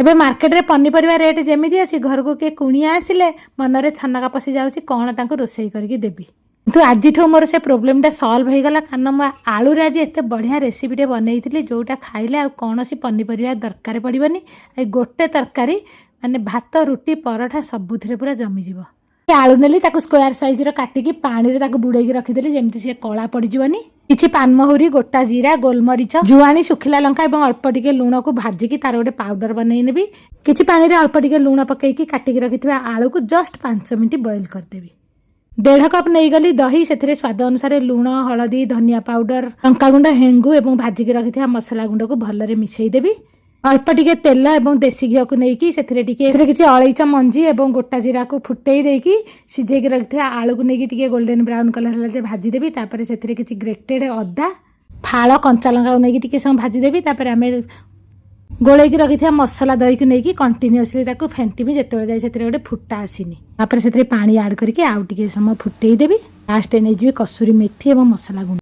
ଏବେ ମାର୍କେଟରେ ପନିପରିବା ରେଟ୍ ଯେମିତି ଅଛି, ଘରକୁ କିଏ କୁଣିଆ ଆସିଲେ ମନରେ ଛନକା ପଶି ଯାଉଛି, କ'ଣ ତାଙ୍କୁ ରୋଷେଇ କରିକି ଦେବି। କିନ୍ତୁ ଆଜିଠୁ ମୋର ସେ ପ୍ରୋବ୍ଲେମଟା ସଲ୍ଭ ହେଇଗଲା, କାରଣ ମୁଁ ଆଳୁରେ ଆଜି ଏତେ ବଢ଼ିଆ ରେସିପିଟେ ବନେଇଥିଲି, ଯେଉଁଟା ଖାଇଲେ ଆଉ କୌଣସି ପନିପରିବା ଦରକାର ପଡ଼ିବନି। ଏଇ ଗୋଟେ ତରକାରୀ ମାନେ ଭାତ, ରୁଟି, ପରଠା ସବୁଥିରେ ପୁରା ଜମିଯିବ। ଆଳୁ ନେଲି, ତାକୁ ସ୍କୋୟାର ସାଇଜର କାଟିକି ପାଣିରେ ତାକୁ ବୁଡ଼େଇକି ରଖିଦେଲି, ଯେମିତି ସିଏ କଳା ପଡ଼ିଯିବନି। କିଛି ପାନମହୁରି, ଗୋଟା ଜିରା, ଗୋଲମରିଚ, ଜୁଆଣି, ଶୁଖିଲା ଲଙ୍କା ଏବଂ ଅଳ୍ପ ଟିକେ ଲୁଣକୁ ଭାଜିକି ତାର ଗୋଟେ ପାଉଡର ବନେଇ ନେବି। କିଛି ପାଣିରେ ଅଳ୍ପ ଟିକେ ଲୁଣ ପକେଇକି କାଟିକି ରଖିଥିବା ଆଳୁକୁ ଜଷ୍ଟ 5 ମିନିଟ୍ ବଏଲ୍ କରିଦେବି। 1.5 କପ୍ ନେଇଗଲି ଦହି। ସେଥିରେ ସ୍ୱାଦ ଅନୁସାରେ ଲୁଣ, ହଳଦୀ, ଧନିଆ ପାଉଡର, ଲଙ୍କାଗୁଣ୍ଡ, ହେଙ୍ଗୁ ଏବଂ ଭାଜିକି ରଖିଥିବା ମସଲା ଗୁଣ୍ଡକୁ ଭଲରେ ମିଶାଇ ଦେବି। ଅଳ୍ପ ଟିକେ ତେଲ ଏବଂ ଦେଶୀ ଘିଅକୁ ନେଇକି ସେଥିରେ ଟିକେ, ସେଥିରେ କିଛି ଅଳେଇଚ ମଞ୍ଜି ଏବଂ ଗୋଟା ଜିରାକୁ ଫୁଟେଇ ଦେଇକି ସିଝେଇକି ରଖିଥିବା ଆଳୁକୁ ନେଇକି ଟିକେ ଗୋଲ୍ଡେନ୍ ବ୍ରାଉନ୍ କଲର୍ ହେଲା ଯେ ଭାଜିଦେବି। ତାପରେ ସେଥିରେ କିଛି ଗ୍ରେଟେଡ୍ ଅଦା ଫାଳ, କଞ୍ଚା ଲଙ୍କାକୁ ନେଇକି ଟିକେ ସମୟ ଭାଜିଦେବି। ତାପରେ ଆମେ ଗୋଳେଇକି ରଖିଥିବା ମସଲା ଦହିକୁ ନେଇକି କଣ୍ଟିନ୍ୟୁଅସଲି ତାକୁ ଫେଣ୍ଟିବି, ଯେତେବେଳେ ଯାଇ ସେଥିରେ ଗୋଟେ ଫୁଟା ଆସିନି। ତାପରେ ସେଥିରେ ପାଣି ଆଡ଼୍ କରିକି ଆଉ ଟିକେ ସମୟ ଫୁଟେଇ ଦେବି। ଲାଷ୍ଟ ନେଇଯିବି କସୁରୀ ମେଥି ଏବଂ ମସଲା ଗୁଣ୍ଡ।